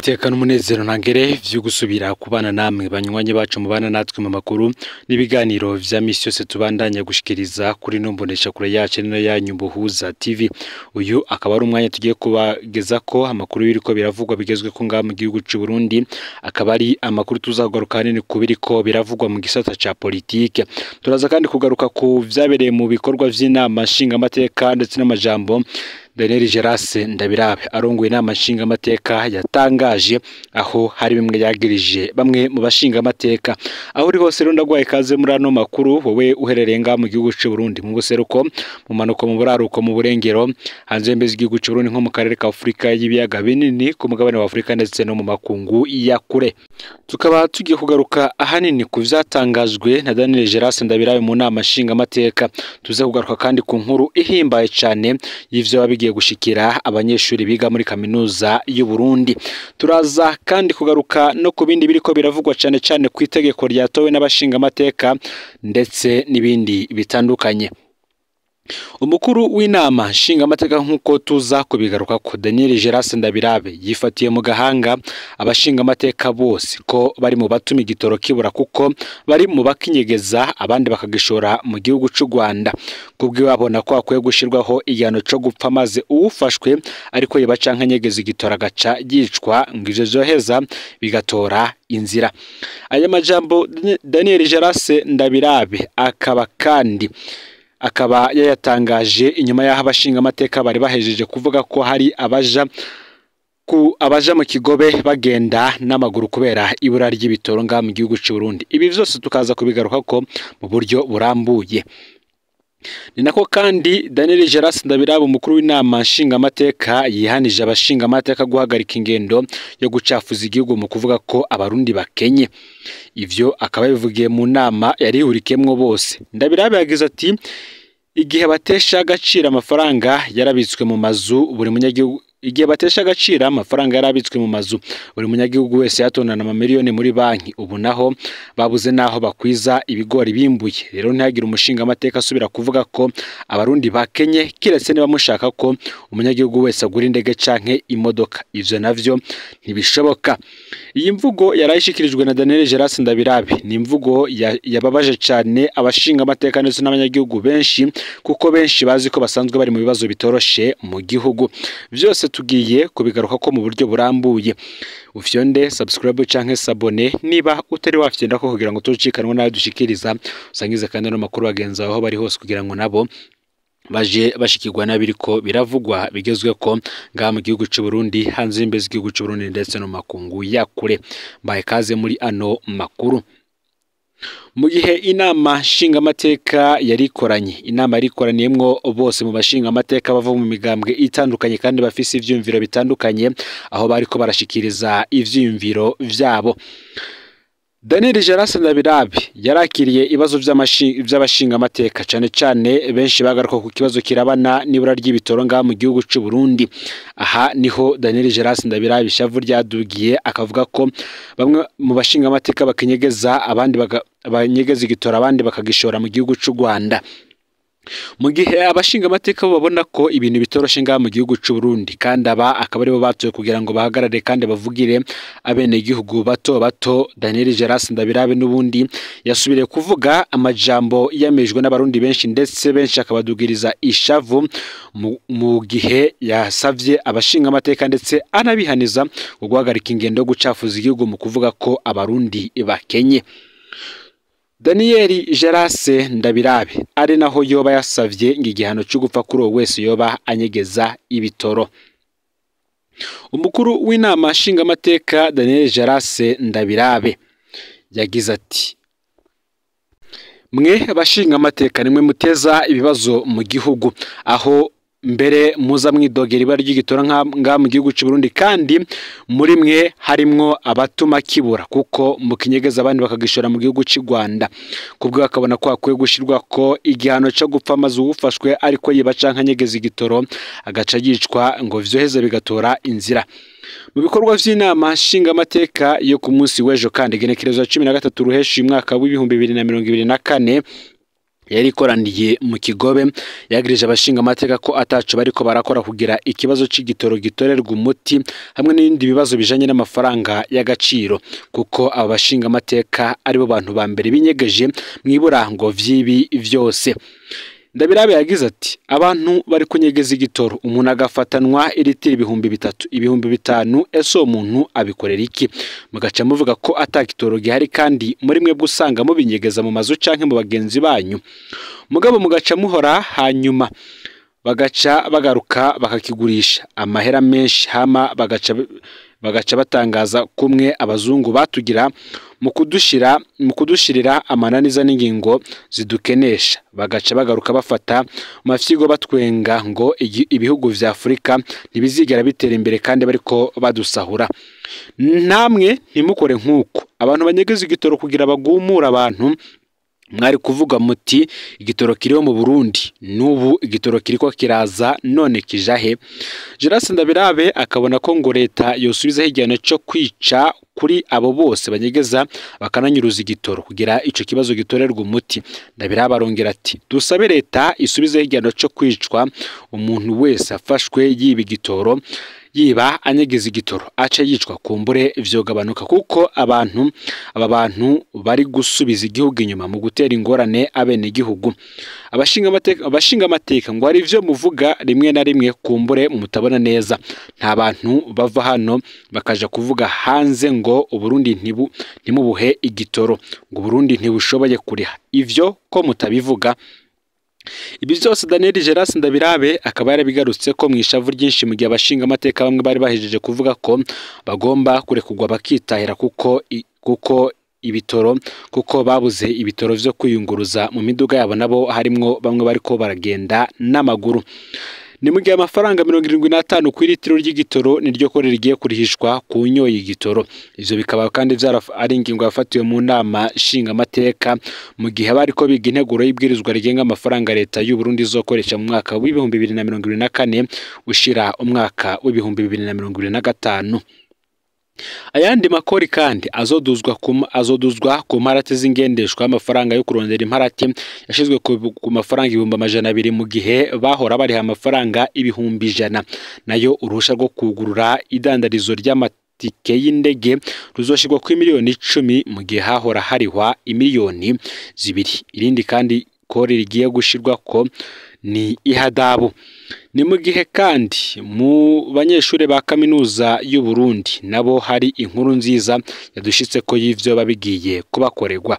Niteka n'umunezero ntangere vyo gusubira kubana namwe banywanyi bacu mubana natwe mu makuru n'ibiganiro vya misi yose tubandanya gushikiriza kuri no mbonesha kure yacu nino yanyu Buhuza TV. Uyu akaba ari umwanya tugiye kubageza ko amakuru y'iriko biravugwa bigezwe ko ngaha mu gihugu c'u Burundi, akaba ari amakuru tuzagaruka hanini ku biriko biravugwa mu gisata ca politike. Turaza kandi kugaruka ku vyabereye mu bikorwa vy'inama nshingamateka ndetse n'amajambo Daniel Gerase Ndabirabe arongoye inama nshingamateka yatangaje, aho hari bimwe yagirije bamwe mu bashingamateka. Aho uri hose rero ndaguhaye ikaze muri ano makuru, wowe uherereye ngaha mu gihugu c'u Burundi, mu buseruko, mu manuko, mu buraruko, mu burengero, hanze y'imbizi z'igihugu c'u Burundi nko mu karere ka Afurika y'ibiyaga binini, ku mugabane wa Afurika ndetse no mu makungu ya kure. Tukaba tugiye kugaruka ahanini ku vyatangajwe na Daniel Gerase Ndabirabe mu nama nshingamateka. Tuze kugaruka kandi ku nkuru ihimbaye cane y'ivyo bigiye gushikira abanyeshuri biga muri kaminuza y'u Burundi. Turaza kandi kugaruka no ku bindi biriko biravugwa cane cane ku itegeko ryatowe n'abashingamateka ndetse n'ibindi bitandukanye. Umukuru w'inama nshingamateka, nk'uko tuza kubigaruka ko Daniel Gerase Ndabirabe yifatiye mu gahanga abashingamateka bose ko bari mu batuma igitoro kibura, kuko bari mu bakinyegeza abandi bakagishora mu gihugu c'u Rwanda. Kubwiwe abona ko hakwiye gushirwaho igihano co gupfa, maze uwufashwe ariko yiba canke anyegeza igitoro agaca yicwa, ngo ivyo vyoheza bigatora inzira. Aya majambo Daniel Gerase Ndabirabe akaba kandi akaba yayatangaje inyuma y'aho abashingamateka bari bahejeje kuvuga ko hari abaja mu Kigobe bagenda n'amaguru kubera ibura ry'ibitoro ngaha mu gihugu c'u Burundi. Ibi vyose tukaza kubigaruka ko mu buryo burambuye. Ni nako kandi Daniel Gerase Ndabirabe, umukuru w'inama nshingamateka, yihanije abashingamateka guhagarika ingendo yo gucafuza igihugu mu kuvuga ko abarundi bakenye. Ivyo akaba yabivugiye mu nama yari ihurikiyemwo bose. Ndabirabe yagize ati: "Igihe batesha agaciro amafaranga yarabitswe mu mazu buri munyagihugu, igihe batesha agaciro amafaranga yarabitswe mu mazu, buri munyagihugu wese yatondana amamiliyoni muri banki, ubu naho babuze naho bakwiza ibigori bimbuye. Rero ntihagire umushingamateka asubira kuvuga ko abarundi bakenye, kiretse niba mushaka ko umunyagihugu wese agura indege canke imodoka, ivyo navyo ntibishoboka." Iyi mvugo yarayishikirijwe na Daniel Gerase Ndabirabe ni imvugo yababaje cane abashingamateka ndetse n'abanyagihugu benshi, kuko benshi bazi ko basanzwe bari mu bibazo bitoroshe mu gihugu. Vyose tugiye kubigaruka ko mu buryo burambuye. Ufyonde subscribe canke s'abonner niba utari wafyenda ko, kugira ngo tucikanwe nayo dushikiriza. Usangize kandi no makuru bagenzi aho bari hose, kugira ngo nabo baje bashikirwa n'abiriko biravugwa bigezwe ko ngaha mu gihugu c'u Burundi, hanze y'imbizi z'igihugu c'u Burundi ndetse no makungu ya kure. Mbaye kaze muri ano makuru. Mu gihe inama nshingamateka yarikoranye, inama yarikoraniyemwo bose mu bashingamateka bava mu migambwe itandukanye kandi bafise ivyiyumviro bitandukanye, aho bariko barashikiriza ivyiyumviro vyabo, Daniel Gerase Ndabirabe yarakiriye ibibazo vy'abashingamateka, cane cane benshi bagaruka ku kibazo kirabana n'ibura ry'ibitoro ngaha mu gihugu c'u Burundi. Aha niho Daniel Gerase Ndabirabe ishavu ryadugiye, akavuga ko bamwe mu bashingamateka bakinyegeza, abandi banyegeza igitoro, abandi bakagishora mu gihugu c'u Rwanda. Mu gihe abashingamateka bo babona ko ibintu bitoroshe ngaha mu gihugu c'u Burundi, kandi aba akaba aribo batowe kugira ngo bahagarare kandi bavugire abenegihugu bato bato, Daniel Gerase Ndabirabe n'ubundi yasubiriye kuvuga amajambo yamejwe n'abarundi benshi, ndetse benshi akabadugiriza ishavu, mu gihe yasavye abashingamateka ndetse anabihaniza guhagarika ingendo yo gucafuza igihugu mu kuvuga ko abarundi bakenye. Daniel Gerase Ndabirabe ari naho yoba yasavye ngo igihano cyo gupfa kuri uwo wese yoba anyegeza ibitoro. Umukuru w'inama nshingamateka Daniel Gerase Ndabirabe yagize ati: "Mwe bashingamateka nimwe muteza ibibazo mu gihugu, aho mbere muza mwidogera ibara ry'igitoro ngaha mu gihugu c'u Burundi, kandi muri mwe harimwo abatuma kibura, kuko mukinyegeza abandi bakagishora mu gihugu c'u Rwanda." Kubwo akabona ko hakwiye gushirwa ko igihano co gupfa, maze uwufashwe ariko yiba canke anyegeza igitoro agaca yicwa, ngo vyoheze bigatora inzira. Mu bikorwa vy'inama nshingamateka yo ku munsi w'ejo kandi, igenekerezo ya 13 Ruheshi mwaka w'2024. yari ikoraniye mu Kigobe yagirije abashinga amateka ko ataco bariko barakora kugira ikibazo c'igitoro gitorerwa umuti hamwe n'ibindi bibazo bijanye n'amafaranga y'agaciro, kuko aba bashinga amateka aribo bantu ba mbere binyegeje mw'iburango vy'ibi vyose. Ndabirabe yagize ati abantu bari kunyegeza igitoro, umuntu agafatanwa iritiro 3000 5000, ese uwo muntu abikorera iki? Mugaca muvuga ko atagitoro gihari kandi muri mwe gusanga mubinyegeza mu mazu canke mu bagenzi banyu, mugabo mugaca muhora, hanyuma bagaca bagaruka bakakigurisha amahera menshi, hama bagaca batangaza kumwe abazungu batugira mu kudushirira amananiza n'ingingo zidukenesha, bagaca bagaruka bafata mafyigo batwenga ngo ibihugu vya Afrika ntibizigera bitera imbere kandi bariko badusahura. Namwe ntimukore nkuko abantu banyegeza igitoro kugira bagumura abantu. Mwari kuvuga muti igitoro kiriho mu Burundi, n'ubu igitoro kiriko kiraza none kijahe? Gerase Ndabirabe akabona ko ngo leta yosubizaho igihano cyo kwica kuri abo bose banyegeza bakananyuruza igitoro kugira ico kibazo gitorerwa umuti. Ndabirabe arongera ati dusabe leta isubizeho igihano cyo kwicwa umuntu wese afashwe yiba igitoro, yiba anyegeza igitoro ace yicwa, kumbure vyogabanuka kuko aba bantu bari gusubiza igihugu inyuma mu gutera ingorane abene igihugu. Abashinga amateka ngo ari vyo muvuga rimwe na rimwe kumbure mutabona neza, nta bantu bava hano bakaja kuvuga hanze ngo Uburundi ntimubuhe igitoro, ngo Uburundi ntibushoboye kuriha, ivyo ko mutabivuga. Ibi byose Daniel Gerase Ndabirabe akaba yarabigarutse ko mu ishavu ryinshi mu gihe abashinga amateka bamwe bari bahejeje kuvuga ko bagomba kurekugwa bakitahira kuko ibitoro, kuko babuze ibitoro vyo kwiyunguruza mu miduga yabo, nabo harimwo bamwe bariko baragenda n'amaguru. Ni mu gihe amafaranga 75 ku litiro ry'igitoro niryo kore rigiye kurihishwa ku nyoye igitoro. Ivyo bikaba kandi ari ingingo yafatiwe mu nama nshinga amateka mu gihe bariko biga integuro y'ibwirizwa rigenga amafaranga leta y'u Burundi izokoresha mu mwaka w'ibihumbi 2024 ushira umwaka w'ibihumbi 2025. Ayandi makori kandi azoduzwa ku mparati z'ingendeshwa, amafaranga yo kurondera imparati yashizwe ku mafaranga 200,000 mu gihe bahora bariha amafaranga 100,000. Nayo uruhusha rwo kugurura idandarizo ry'amatike y'indege ruzoshirwa ku miliyoni 10 mu gihe hahora harihwa imiliyoni 2. Irindi kandi kori rigiye gushirwa ko ni ihadabu. Ni mu gihe kandi mu banyeshure ba kaminuza y'u Burundi nabo hari inkuru nziza yadushitse ko y'ivyo babigiye kubakorerwa.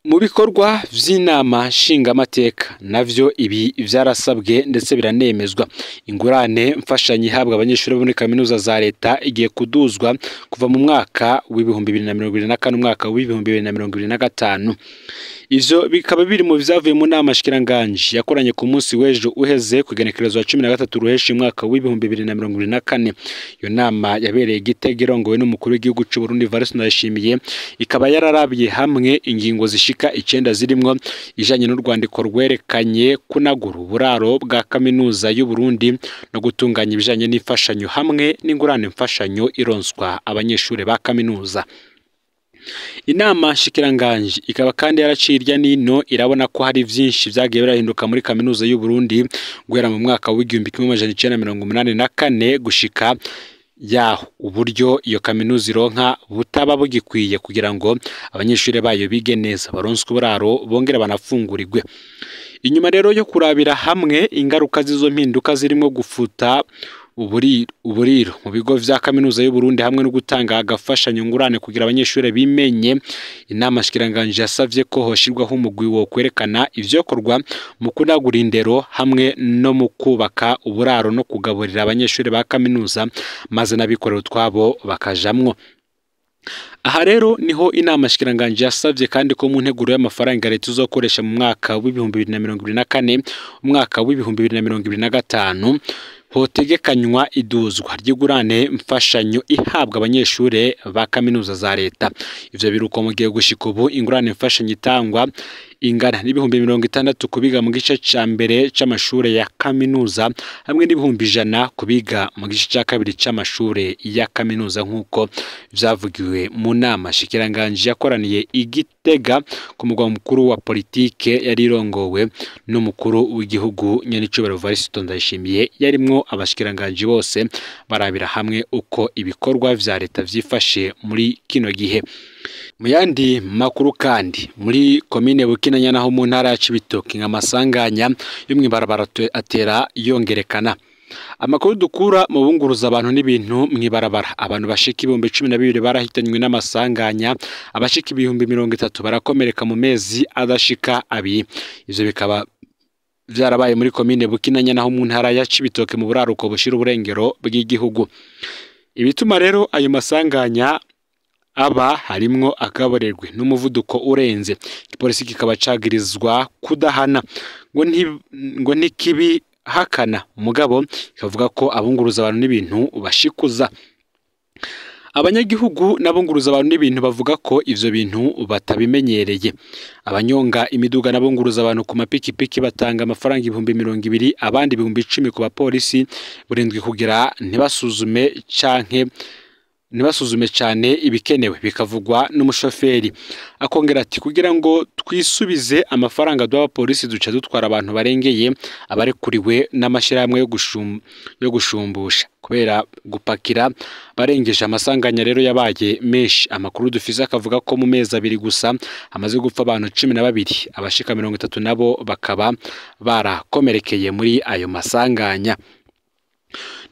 Mu bikorwa vy'inama nshingamateka navyo ibi vyarasabwe ndetse biranemezwa. Ingurane mfashanyo ihabwa abanyeshuri bo muri kaminuza za leta igiye kuduzwa kuva mu mwaka w'ibihumbi 2024 umwaka w'ibihumbi 2025. Ivyo bikaba biri mu vyavuye mu nama shikiranganji yakoranye ku munsi w'ejo uheze ku igenekerezo 13 ruheshi umwaka w'ibihumbi 2024. Iyo nama yabereye Gitega irongowe n'umukuru w'igihugu c'u Burundi Evariste Ndayishimiye, ikaba yararabiye hamwe ingingo zishika 9 zirimwo ijanye n'urwandiko rwerekanye kunagura uburaro bwa kaminuza y'u Burundi no gutunganya ibijanye n'imfashanyo hamwe n'ingurane mfashanyo ironswa abanyeshure ba kaminuza. Inama nshikiranganji ikaba kandi yaraciye irya nino irabona ko hari vyinshi vyagiye birahinduka muri kaminuza y'u Burundi guhera mu mwaka w'1984 gushika yaho uburyo iyo kaminuza ironka butaba bugikwiye kugira ngo abanyeshuri bayo bige neza, baronswe uburaro bongera banafungurirwe. Inyuma rero yo kurabira hamwe ingaruka z'izo mpinduka zirimo gufuta uburiro mu bigo vya kaminuza y'u Burundi hamwe no gutanga agafashanyo ngurane kugira abanyeshuri bimenye, inama shikiranganji yasavye ko hoshirwaho umugwi wo kwerekana ivyokorwa mu kunagura indero hamwe no mu kubaka uburaro no kugaburira abanyeshuri ba kaminuza, maze n'abikorera utwabo bakajamwo. Aha rero niho inama shikiranganji yasavye kandi ko mu nteguro y'amafaranga leta izokoresha mu mwaka w'ibihumbi 2024 umwaka w'ibihumbi 2025 hotegekanywa iduzwa ry'igurane mfashanyo ihabwa abanyeshure ba kaminuza za leta. Ivyo biruko mu gihe gushika ubu ingurane mfashanyo itangwa ingana n'ibihumbi 60 kubiga mu gice ca mbere c'amashure ya kaminuza hamwe n'ibihumbi 100 kubiga mu gice ca kabiri c'amashure ya kaminuza, nk'uko vyavugiwe mu nama shikiranganji yakoraniye i Gitega ku mugwa mukuru wa politike yari irongowe n'umukuru w'igihugu nyenicubahiro Evariste Ndayishimiye, yarimwo abashikiranganji bose barabira hamwe uko ibikorwa vya leta vyifashe muri kino gihe. Mu yandi makuru kandi, muri komine Bukinanyana ho mu ntara ya Cibitoke, amasanganya yo mw'ibarabara atera yongerekana. Amakuru dukura mu bunguruza abantu n'ibintu mw'ibarabara, abantu bashika 12,000 barahitanywe n'amasanganya, abashika 30,000 barakomereka mu mezi adashika abiri. Ivyo bikaba vyarabaye muri komine Bukinanyana ho mu ntara ya Cibitoke mu buraruko bushira uburengero bw'igihugu. Ibituma rero ayo masanganya aba harimwo akaborerwe n'umuvuduko urenze. Igipolisi kikaba cagirizwa kudahana ngo ntikibi hakana, mugabo ikavuga ko abunguruza abantu n'ibintu bashikuza. Abanyagihugu n'abunguruza abantu n'ibintu bavuga ko ivyo bintu batabimenyereye. Abanyonga imiduga n'abunguruza abantu ku mapikipiki batanga amafaranga 20,000, abandi 10,000 ku bapolisi burindwi kugira ntibasuzume canke ntibasuzume cyane ibikenewe, bikavugwa n'umushoferi. Akongera ati kugira ngo twisubize amafaranga duha abapolisi duca dutwara abantu barengeye abarekuriwe n'amashyirahamwe yo gushumbusha kubera gupakira barengeje. Amasanganya rero yabaye menshi. Amakuru dufise akavuga ko mu mezi abiri gusa hamaze gupfa abantu 12, abashika 30 nabo bakaba barakomerekeye muri ayo masanganya.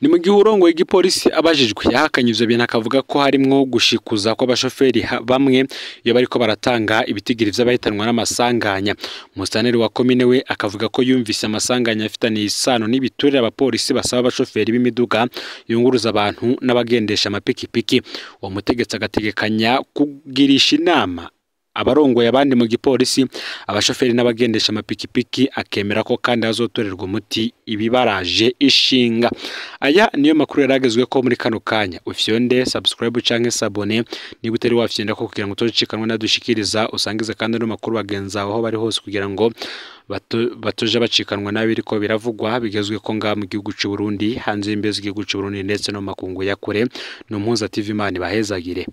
Ni mu gihe urongoye igipolisi abajijwe yahakanye ivyo bintu, akavuga ko harimwo gushikuza kw'abashoferi bamwe iyo bariko baratanga ibitigiri vy'abahitanwa n'amasanganya. Umustaneri wa komine we akavuga ko yumvise amasanganya afitaniye isano n'ibiturire abapolisi basaba abashoferi b'imiduga yunguruza abantu n'abagendesha amapikipiki. Uwo mutegetsi agategekanya kugirisha inama abarongoye abandi mu gipolisi, abashoferi n'abagendesha amapikipiki, akemera ko kandi azotorerwa umuti ibibaraje ishinga. Aya niyo makuru yaragezwe ko muri kano kanya. Ufyonde subscribe canke s'abonner niba utari wafyonda ko kugira ngo utocikanwe nadushikiriza, usangize kandi no makuru bagenza aho bari hose kugira ngo batoje bacikanwa nabiriko biravugwa bigezwe ko nga mu gihugu c'u Burundi, hanze y'imbibe z'igihugu c'u Burundi ndetse no makungu ya kure. No Mpuza TV, Imana ibahezagire.